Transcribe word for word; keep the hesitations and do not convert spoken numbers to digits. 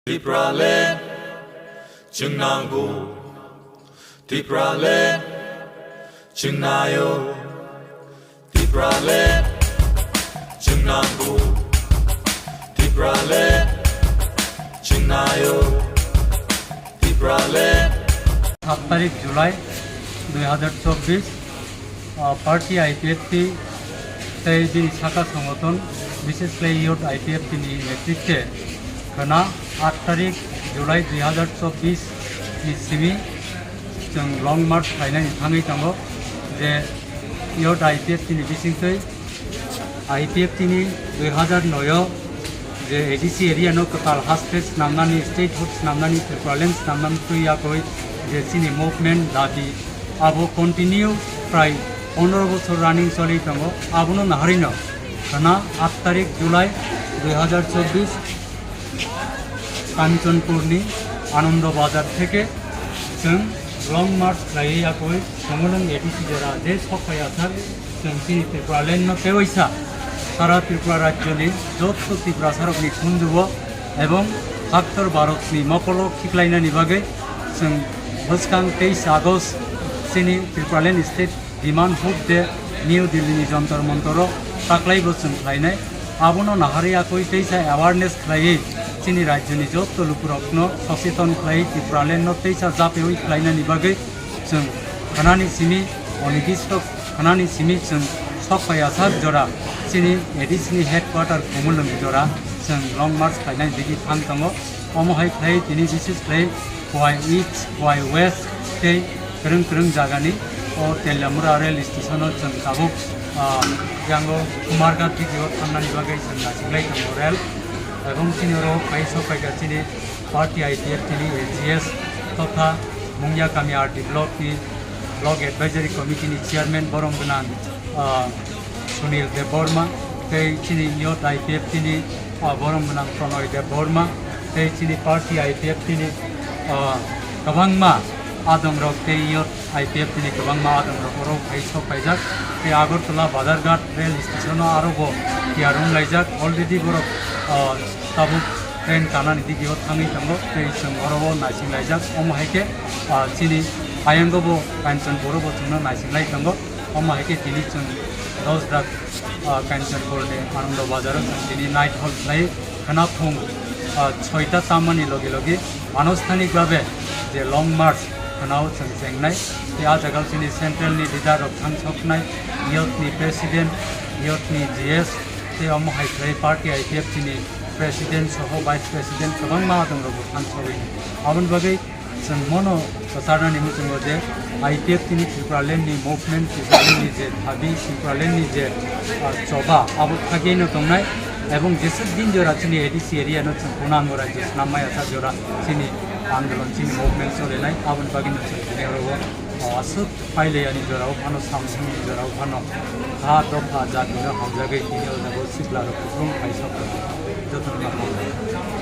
Tipraland chwng nango, Tipraland chwng naio, Tipraland chwng nango, Tipraland chwng naio, Tipraland. সাত তারিখ জুলাই দুই হাজার চব্বিশ, আহ, party I P F T tei bini saka songoton, bises khlai youth I P F T ni netrite khwna আট তারিখ জুলাই দুই হাজার চব্বিশ ni simi chwng long march khlainani thangwi tongo, je youth I P F T ni bisingtwi I P F T ni dui hazar noi o je A D C area no kwtal ha state snamnani, statehood snamnani, Tipraland snamnani twi yakwi je chini movement dabi abo continue prai pondro bochor running choli tongo. Abono naharino khwna আট তারিখ জুলাই দুই হাজার চব্বিশ Kanchanpur ni Anando Bazar theke chwng long march khlaiwi yakwi Songolung A D C jora je sok phai athak chwng chini Tipraland no tewaisa sara Tripura rajyo ni jotto Tiprasa rok ni khunju o ebong haktor Bharat ni mokolo khiklainani bagwi chwng bwskang teis August chini Tipraland state Demand Hood Day New Delhi ni Jantar Mantar o taklai bo chwng khlainai. Abono naharwi yakwi teisa awareness khlaiwi chini rajyo ni jotto lukurokno soseton khlaiwi Tipraland no teisa japiwi khlainani bagwi chwng khanani simi onidisto khanani simi chwng sok phai asak jora chini A D C ni headquarter Khumulwng jora chwng long march khlainani digi thang tongo. Omo hai khlai tini bises khlai Khowai East, Khowai West tei kwrwng kwrwng jagani o Teliamura rail station o chwng tabuk, ah, yango Kumarghat digi o thangnani bagwi chwng naising lai tongo rail. Ebong chini oro phai sok phaikha chini party I P F T ni A G S totha Mungyakami R D block ni block advisory committee ni chairman borom gwnang, ah, Sunil Debbarma, tei chini youth I P F T ni, ah, borom gwnang Pronoy Debbarma, tei chini party I P F T ni, ah, kwbangma adongrok tei youth I P F T ni kwbangma adongrok oro phai sok paijak. Tei Agartala Badharghat rail station o aro bo tiyar wng laijak. Already borok, ah, tabuk train kanani digi o thangwi tongo, tei chwng oro o naising laijak. Omo hai khe, ah, chini ayango bo Kanchanpur o bo chwngno naising lai tongo. Omo hai khe tini chwng dos dak, ah, Kanchanpur ni Anando Bazar o chwng tini night halt khlai khwna phung, ah, soita tamani logi logi anusthanik babe je long march khwnao chwng chengnai. Tei ah jaga o chini central ni leader rok thang soknai, youth ni president, youth ni G S, tei omo hai khlai party I P F T ni president soho vice president kwbangma adongrok bo thang sogwi. Aboni bagwi chwng mono kwcharnani muchungo je I P F T ni Tipraland ni movement, Tipraland ni je dabi, Tipraland ni je, ah, choba abo khagwi no tongnai, ebong jeswk din jora chini A D C area no chwng kunango rajyo swnam maya sak jora chini andolon, chini movement solinai, aboni bagwi no chwng tini oro o, ah, aswk pailai ani jora o phano, samsung ni jora o phano, ha dopha jati no hamjagwi tini o jaga o sikla rok kupulung kaisa joto no nangkuknai.